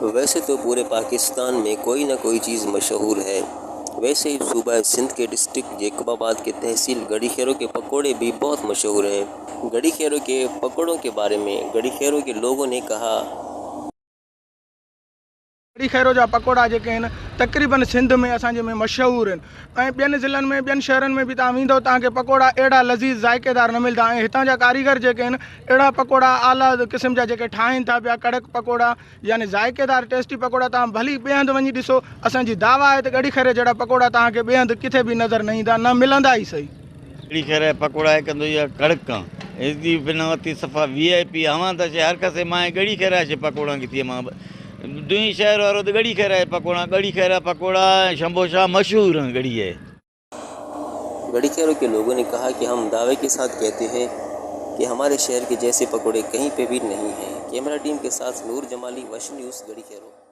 वैसे तो पूरे पाकिस्तान में कोई ना कोई चीज़ मशहूर है, वैसे ही सूबा सिंध के डिस्ट्रिक्ट जैकबाबाद के तहसील गढ़ी के पकौड़े भी बहुत मशहूर हैं। गढ़ी के पकौड़ों के बारे में गढ़ी के लोगों ने कहा। ڳڙهي خيرو جا پڪوڙا جيڪي آهن تقريبن سنڌ ۾ اسان جي ۾ مشهور آهن ۽ ٻين ضلعن ۾ ٻين شهرن ۾ به توهان ويندؤ توهان کي پڪوڙا اهڙا لذيذ ذائقيدار نه ملدا ۽ هتان جا ڪاريگر جيڪي آهن اهڙا پڪوڙا اعليٰ قسم جا جيڪي ٺاهين ٿا پيا ڪڙڪ پڪوڙا يعني ذائقيدار ٽيسٽي پڪوڙا توهان ڀلي ٻئي هنڌ وڃي ڏسو اسان جي دعويٰ آهي ته ڳڙهي خيري جهڙا پڪوڙا توهان کي ٻئي هنڌ ڪٿي به نظر نه ايندا نه ملندا ئي سهي. ڳڙهي خير جا پڪوڙا هڪ هنڌ اها ڪڙڪ آن هتي بنا وتي صفا وي آء پي هوان ته شي هر کسي مان ڳڙهي خير جا پڪوڙا ڪٿي مان دوئي شهر وارو ته ڳڙهي خير جا پڪوڙا ڳڙهي خير جا پڪوڙا ۽ شمبوشا مشهور آن ڳڙهي جي. ڳڙهي خيرو ڪي لوگون ني ڪها ڪي هم دعوي ڪي ساٿ ڪهتي هين ڪي هماري شهر ڪي جيسي پڪوڙي ڪهين پي بي نهين هين. ڪيمرا ٽيم ڪي ساٿ نور جمالي وش نيوز ڳڙهي خيرو.